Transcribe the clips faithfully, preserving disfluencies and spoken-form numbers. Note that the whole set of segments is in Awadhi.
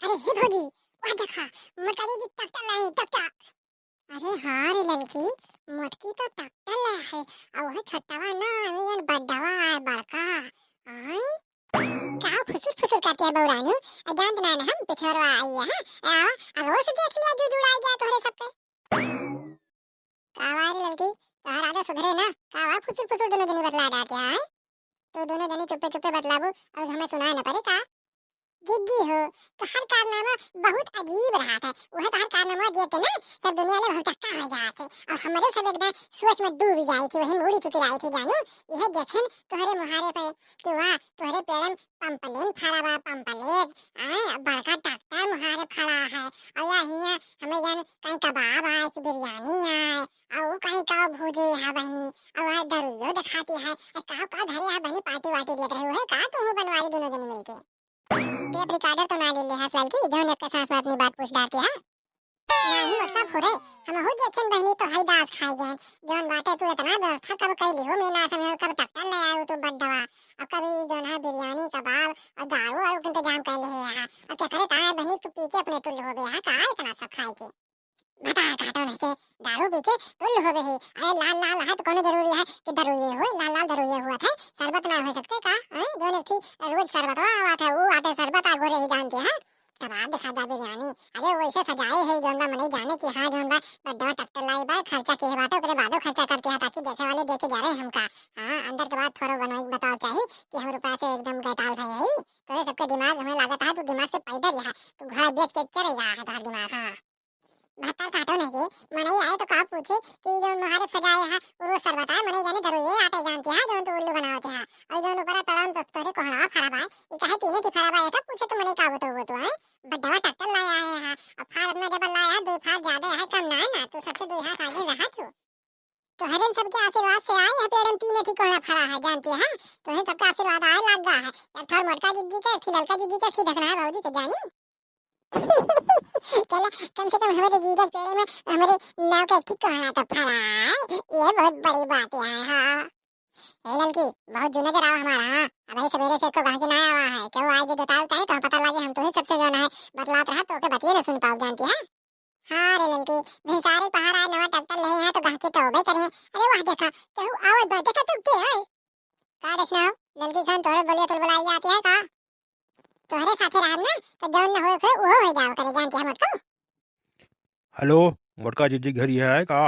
अरे हे भौजी, वह देखा, मोटका दीदी ट्रैक्टर लाए हैं, ट्रैक्टर। अरे हाँ रे ललकी, मोटकी तो ट्रैक्टर लाए है, और वह छोटवा ना, अरे यार बड्डवा है बड़का। आय, का फुसुर फुसुर करती है बौरानू? आ, जानत ना हम पिछोरवा आई है, हाँ? आओ, अब वो से देख लिया जो जुड़ाई गया तोहरे सबके। का बा रे ललकी, तोहार आदत सुधरे ना? का बा फुसुर फुसुर दोनों जनी बतला डालत है? तो दोनों जनी चुप्पे चुप्पे बतलाबू, अब हमें सुनाए न पड़े का? जिज्जी हो, तोहार कारनामा बहुत अजीब रहत है। वह तोहार कारनामा देख के ना सब दुनिया ले भौचक्का हो जात है। और हमरे सब एकदम सोच में डूब जाई थी, वही मूड़ी चुचुराई थी जानू। यह देखेन तोहरे मुहारे पे कि वाह, तोहरे पेड़न पम्पलेट फरा बा, पम्पलेट, आय, बड़का ट्रैक्टर मुहारे खड़ा है। और या हियां हमें जान कहीं कबाब आए कि बिरयानी आए, और वो कहीं का भूजे है बहनी, और वह दरुइयो दिखाती है, और का का धरे है बहनी, पार्टी वार्टी देत रहे हो है का तू बनवारी दोनों जनी मिलके? टेप रिकॉर्डर तो ना ले ले हंस ललकी, जौन एक के साथ में अपनी बात पूछ डालती है। नाही मोटका फुरे, हमहू देखेन बहनी तो हई दास खाई गए। जौन बाटे तू इतना व्यवस्था कब कैली हो, मैं ना समझ कब ट्रैक्टर ले आयो तू बड्डवा, और कभी जौन है बिरयानी कबाब और दारू वारू के इंतजाम कैले है यहाँ। और क्या करे ताए बहनी तू पी के अपने टुल्ल हो गया है, का इतना सब खाए के? बता काटो नहीं के दारू पी के टुल्ल हो गए है। अरे लाल लाल है तो कौन जरूरी है कि दारू ये हो, लाल लाल दारू ये हुआ था, शरबत ना हो सकते का? हैं? जौन एक थी रोज शरबत आवत है, वो आटे शरबत आ गोरे ही जानते हैं। कबाब दिखा दा बिरयानी। अरे वैसे सजाए है जौन बा मनई जाने कि हाँ जौन बा बड्डवा ट्रैक्टर लाई बा, खर्चा के बाटे ओकरे बादो खर्चा करके है ताकि देखे वाले देखे जा रहे हमका। हाँ अंदर के बात थोड़ा बनवाई बताओ चाही कि हम रुपया से एकदम गैताल भए है। तोरे सबके दिमाग हमें लागत है तू दिमाग से पैदल यहाँ तू घोड़ा बेच के चले जा है तोहर दिमाग। हाँ भत्तर काटो नहीं के मनई आए तो का पूछे कि जौन मुहारे सजाए है वो रोज शरबत है मनई जाने धरो ये आटे जानते हैं जौन तू उल्लू बनावते हैं। और जौन ऊपर तड़न तो तोरे कोहड़ा फरा बा ये कहे तीने की फरा बा ये तो पूछे तो मनई का बतो वो तो है। बड्डवा ट्रैक्टर लाए आए हैं, अब फार इतना जबर लाए है, दो फार ज्यादा है, कम ना है ना, तो सबसे दो हाथ आगे रहा तू। तोहरे सबके आशीर्वाद से आए है पेड़न तीन एठी कोहड़ा फरा है, जानती है? तोहरे सबके आशीर्वाद आए लग गा है। एक ठोर मोटका जिज्जी के, एक ठी ललका जिज्जी के, एक ठी ढकना है भौजी के, जानी? चला, कम से कम हमारे जीजा के पेड़े में हमारे नाव का एक ठी कोहड़ा तो फरा है, ये बहुत बड़ी बात है, हाँ। ए ललकी, बहुत जुना जरावा हमारा, हाँ। अबही सवेरे से एको गाहकी ना आवा है। केहू आए जे जोताऊ ताई तो पता लागे हम तोही सबसे जौन है बतलात रहा, तो के बतिये न सुन पाऊ जानती है। हाँ रे ललकी, भिनसारे पहाड़ आए नवा ट्रैक्टर ले हैं तो गाहकी तो होबे करे। अरे वाह देखा, केहू आवत बा, देखा तू के है? का देखना हो? ललकी खान तोहरे बोलिया तुल बुलाई जाती है का? तोहरे साथे रहब ना तो जौन न होए उहो हो जाओ करे जानती है मोटको। हेलो, मोटका जिज्जी घर ये है का?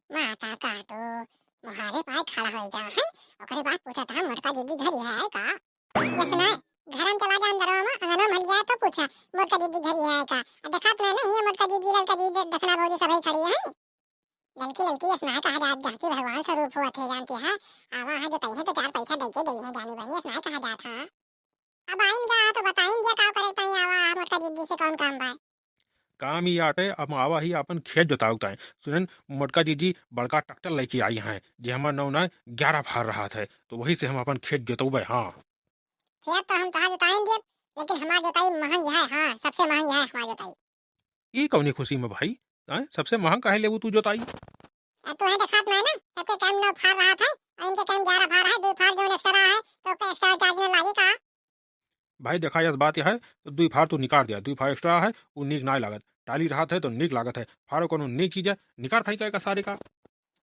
माता काटो, मुहारे पाए खड़ा हो जा है, ओकरे बाद पूछा था मोटका जिज्जी घर ये है का? ये सुनाए, घर में चला जा अंदरवा में, अंगनवा में हलिया तो पूछा, मोटका जिज्जी घर ये है का? आ देखा तो नहीं है मोटका जिज्जी, ललका जिज्जी, दे-, देखना भौजी सभी खड़ी है। ललकी ललकी ये सुनाए कहा जात गाहकी भगवान स्वरूप हुआ थे जानती है, आवा है जो तई है तो चार पैसा दे के गई है जानी बहनी, ये सुनाए कहा जात है। अब आइन गा तो बताइन जा का करे ताई आवा है मोटका जिज्जी से कौन काम बा? काम ही आटे, अब आवा ही आपन खेत जोताऊ ताई। सुनन मोटका जिज्जी बड़का ट्रैक्टर लेके आई हैं, जे हमार नौ ना ग्यारह फार रहा थे, तो वही से हम आपन खेत जोतौबे। हाँ। खेत तो हम तोहार जोताइन देब, लेकिन हमार जोताई महंग है, हाँ, सबसे महंग है हमार जोताई। ई कौनी खुशी में भाई, आय, सबसे महंग काहे लेबू तू जोताई? अब तू है देखात ना ना, सबके काम नौ फार रहा था, और इनके काम ग्यारह फार है, दो फार जौन एक्स्ट्रा है, तो ओके एक्स्ट्रा चार्ज में लागी का? भाई देखा, यस बात यह है, तो दुई फार तू निकाल दिया, दुई फार एक्स्ट्रा है, वो नीक ना लागत। टाली रहत है तो नीक लागत है, फारो कोनो नीक चीज है, निकाल फेंका का सारे का।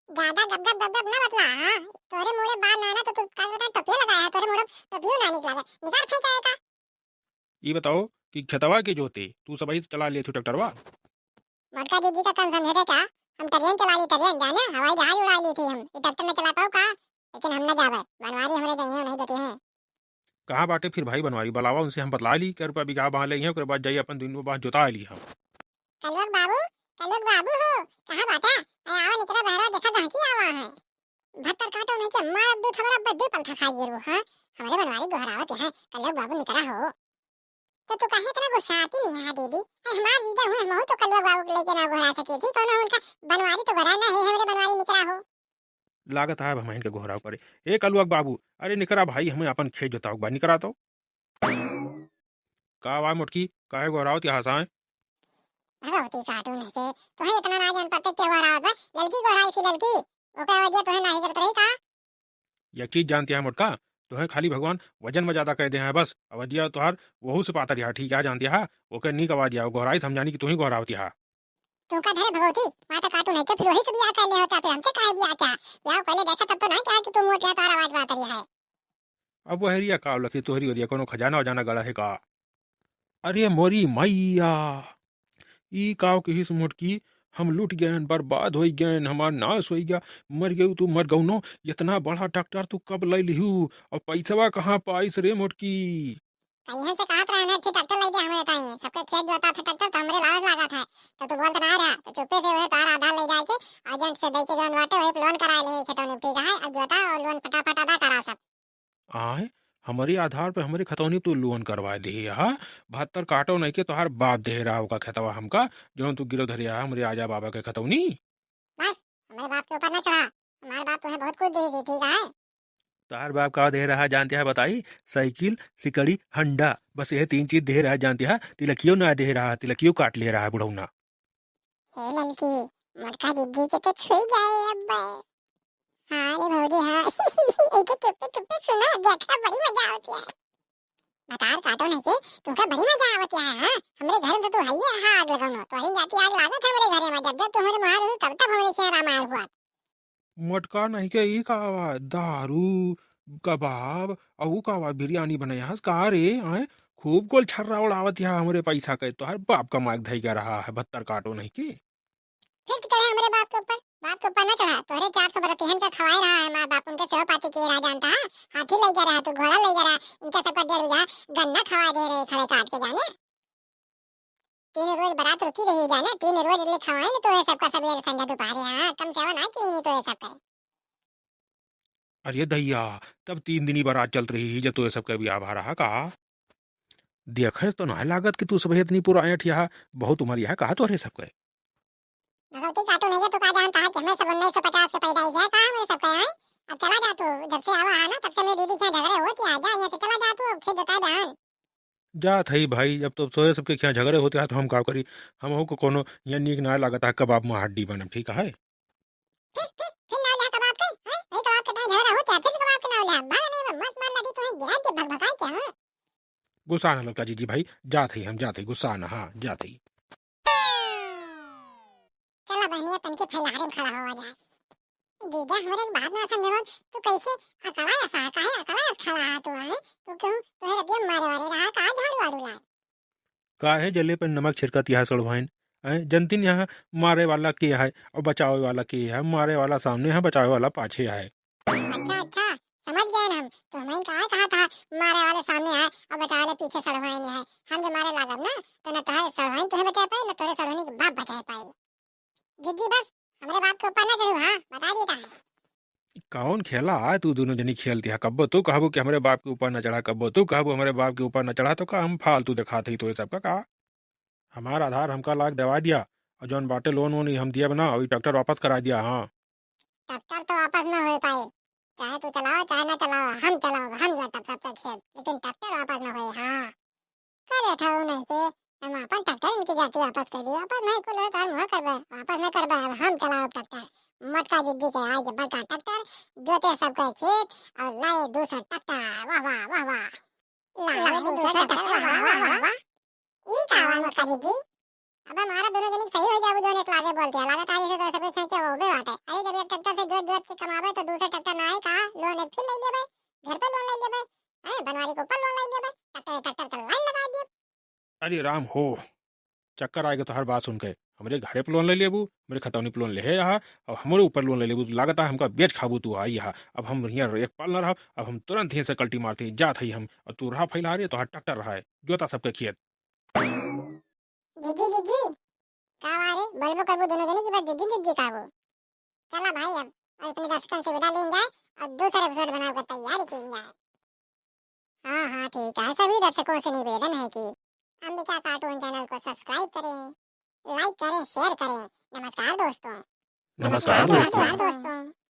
ज्यादा गप गप गप गप ना बतला, हाँ? तोरे मुड़े बाल ना ना तो तू का बता टोपिया लगाया है, तोरे मुड़े टोपियो ना निकला है, निकाल फेंका है का? ई बताओ कि खेतवा के जोते तू सबही से चला लेथू ट्रैक्टरवा? मोटका दीदी का काम समझे थे क्या? हम ट्रेन चला ली, ट्रेन जाने हवाई जहाज उड़ा ली थी हम, ये ट्रैक्टर में चला पाओ का? लेकिन हम ना जावे, बनवारी हमरे जइए नहीं देते हैं। कहाँ बाटे फिर भाई बनवारी? बलावा उनसे, हम बतला ली कै रुपया बीघा बांध ले हैं, ओकरे बाद जाई अपन दुनों बांध जोता ली हम। कलुआ के बाबू, कलुआ के बाबू हो, कहाँ बाटा? अरे आवा निकरा बहरा, देखा गाहकी आवा है। भत्तर काटो नहीं के मार दू थबड़ा बस दू पलथा खा गिरू, हाँ? हमरे बनवारी गोहरावत है, कलुआ के बाबू निकरा हो। तो तू काहे इतना गुस्साती नहीं है दीदी? अरे हमार जीजा हुए, हमहू तो कलुआ के बाबू के लेके ना गोहरा सके थी, कौनो उनका बनवारी तो गोहरा ना है, हमरे बनवारी निकरा हो। लागत है अब हम इनके गोहराव पड़े। ए कलुआ के बाबू, अरे निकरा भाई, हमें अपन खेत जोताओ बा, निकरा तो। का बा मोटकी, काहे गोहरावत यहाँ से आए? भगवती काटू नहीं के, तोहे इतना ना जान पड़ते के गोहरावत बा? ललकी गोहराई थी ललकी, ओकरे वजह तोहे नाही करत रही का? एक चीज जानती है मोटका, तोहे खाली भगवान वजन में ज्यादा कह दे हैं बस। अवधिया तोहार वहू से पातर यहाँ, ठीक है, जानती है, ओके नीक आवाज आव, गोहराई त हम जानी कि तू ही गोहरावती है। तू का धरे भगवती, माँ तो काटू नहीं के, फिर वही से बियाह कर ले होता, फिर हमसे काहे बियाह क्या? बियाह पहले देखा तब तो नहीं कहा कि तू मोट है, तोहार आवाज पातर है। अब वहरिया का लखी तोहरी ओरिया कोनो खजाना वजाना गड़ा है का? अरे मोरी मैया, ई काव किहिस मोटकी, हम लुट गएन, बर्बाद होइ गएन, हमार नाश होइ गया, मर गयू तू, मर गउनो, इतना बड़ा ट्रैक्टर तू कब लै लिहू, और पैसवा कहाँ पाइस रे मोटकी? कहिए से कहत रहे ना कि ट्रैक्टर लै दे हमरे ताई, सबके खेत जोता था ट्रैक्टर तो हमरे लाज लागत है, तो तू बोलत ना रहा, तो चुप्पे से वह तार आधार ले जाके एजेंट से दे के जौन बाटे वही लोन करा ले खेतों ने, ठीक है, अब जोता और लोन फटाफट अदा करा सब। आय, हमरे आधार पे हमरे खतौनी तू लोन करवा दिही हा। भत्तर काटो नहीं के तोहार बाप दे रहा होगा खेतवा हमका, जौन तू गिरो धरे हा हमरे आजा बाबा के खतौनी। बस, हमरे बाप के ऊपर ना चढ़ा, हमार बाप तुम्हें बहुत कुछ दे दी, ठीक है? तोहार बाप का दे रहा जानते हैं बताई? साइकिल, सिकड़ी, हंडा, बस ये तीन चीज दे रहा जानते हैं। तिलकियो ना दे रहा, तिलकियो काट ले रहा बुढ़ौना। हे ललकी, मोटका जिज्जी के तो छुई जाए अब। हाँ रे भौजी, हाँ। इनके चुप्पे चुप्पे सुना, देखा, बड़ी मजा आवत है। बतार काटो नहीं के, तुमका बड़ी मजा आवत है, हाँ? हमरे घर में तो तू हइये, हाँ, आग लगाओ, तोहरी जाति आग लागत है हमरे घरे में, जब जब तुम्हारे मार हो, तब तब हमरे खेरा मार हुआ। मटका नहीं के ई का बा? दारू, कबाब, अउ का बा? बिरयानी बनाया हस का रे? आय, खूब गोल छर्रा उड़ावत यहाँ हमरे पैसा के। तोहर बाप का माइक धई गा रहा है, भत्तर काटो नहीं के। फिर तो चढ़े हमरे बाप के ऊपर, बाप के ऊपर ना चढ़ा। तोहरे चार सौ बरतिहन का खवाए रहा है हमार बाप, उनके सेवा पाती किए रहा जानता है। हाथी ले गया रहा, तू घोड़ा ले गया रहा, इनका सबका डेढ़ बीघा गन्ना खवा दे रहे खड़े काट के जाने। तीन रोज बारात रुकी रही जाने, तीन रोज ले खवाए न तोहे सबका सबेरे संझा दोपहरे, हाँ, कम सेवा ना की नहीं तोहे सबका। अरे दैया, तब तीन दिन ही बारात चलत रही ही जब तोहे सबका बियाह भा रहा का? देखे तो ना लागत कि तू सबहे इतनी पुरायठ यहाँ, बहुत उम्र यहाँ कहा तोहरे सबके। भगवती काटो नहीं तो का जानता है कि हमें सब उन्नीस सौ पचास के पैदा ही है, कहाँ हमें सबके हैं? अब चला जा तू, जब से आवा है ना तब से मेरी दीदी क्या झगड़े होती है, जा यहाँ से चला जा तू, अब खेत जोता धान। जात हई भाई, अब तो तोहरे सबके खियाँ झगड़े होते हैं, तो हम का करी? हमहू को कोनो यहाँ नीक ना लागत है, कबाब में हड्डी बनब, ठीक है? फिर, फिर, फिर नाव लिया कबाब के, हैं? वही कबाब के तो झगड़ा होते हैं, फिर कबाब के नाव लिया। भाग नहीं, वो मस्त मार लगी, तुम्हें गिरा के भग भगाए क्या, हाँ? गुस्सा ना ललका जीजी भाई, जात हई हम, जात हई, गुस्सा ना, हाँ, जात हई। चला बहनिया, तनके फैलारे में खड़ा हुआ जाए। जीजा, हमरे एक बात ना समझे, तू कैसे अकला ऐसा है, काहे अकला ऐसा खड़ा है तू, हैं? तू क्यों, तुहे रतिया मारे वाले रहा, कहाँ झाड़ू वाड़ू लाए? काहे जले पे नमक छिड़कत यहाँ सड़वाइन? हैं? जनतिन यहाँ मारे वाला के है और बचावे वाला के है। मारे वाला सामने है, बचावे वाला पाछे है। अच्छा, अच्छा, समझ गए हम। तो हमें कहा, कहा था, मारे वाले सामने है और बचावे वाले पीछे सड़वाइन है। हम जो मारे लागब ना, तो न तोहरे सड़वाइन तुहे बचा पाए, न तोहरे सड़वाइन के बाप बचा पाए। जीजी बस, हमरे बाप के ऊपर ना चढ़ू, हाँ, बता देता है। कौन खेला है तू दोनों जनी खेलती है? कब्बो तू कहबू कि हमरे बाप के ऊपर ना चढ़ा, कब्बो तू कहबू हमरे बाप के ऊपर ना चढ़ा, तो का हम फालतू दिखात ही तो ये सबका का? हमार आधार हमका लाग देवा दिया, और जौन बाटे लोन वोन ई हम दिया ना, अभी ट्रैक्टर वापस करा दिया। हाँ, ट्रैक्टर तो वापस ना हो पाए, चाहे तू चलाओ चाहे ना चलाओ, हम चलाओ, हम जोतब सबके खेत, लेकिन ट्रैक्टर वापस ना होए। हाँ, करे ठाऊ नहीं के, हम अपन ट्रैक्टर इनकी जाति वापस कर दी, वापस नहीं कुल तार मुँह करबे, वापस नहीं करबे, अब हम चलाओ ट्रैक्टर। मोटका जिद्दी के आए जब्बर का ट्रैक्टर, जोते सबके खेत और लाए दूसरा ट्रैक्टर। वाह, वाह, वाह, वाह। लाए दूसरा ट्रैक्टर, वाह, वाह, वाह, वाह। ई का हुआ मोटका जिद्दी? अबे मारा दोनों जनी सही हो जाबू, जोन एक लागे बोलते हैं, लागत आई से तो सबके खेत के होबे बाटे। अरे जब एक ट्रैक्टर से जोत जोत के कमाबे तो दूसरा ट्रैक्टर ना आए का? लोन एक फिर ले लेबे, घर पे लोन ले लेबे, हैं, बनवारी के ऊपर लोन ले लेबे, ट्रैक्टर, ट्रैक्टर का लाइन लगा दिए। अरे राम हो, चक्कर आएगा तोहर बात सुन के। हमरे घरे पे लोन ले लेबू, हमरे खतौनी पे लोन लेहे रहा, अब हमरे ऊपर लोन ले लेबू, लागत है हमका बेच खाबू तू आई हा। अब हम यहाँ एक पल ना रहब, अब हम तुरंत ही से कल्टी मारते ही जात हई हम, और तू रहा फैला रे, तोहर ट्रैक्टर रहा है, जोता सबके खेत। जीजी, जीजी, का हुआ रे? बोलबो करबो दोनों जने की बस जीजी, जीजी कहबो। चला भाई, अब अपने दर्शकन से विदा लेन जाए और दूसरा एपिसोड बनावे का तैयारी की जाए। हाँ, हाँ, ठीक है। सभी दर्शकों से निवेदन है कि अंबिका कार्टून चैनल को सब्सक्राइब करें, लाइक करें, शेयर करें। नमस्कार दोस्तों। नमस्कार दोस्तों। नमस्कार दोस्तों।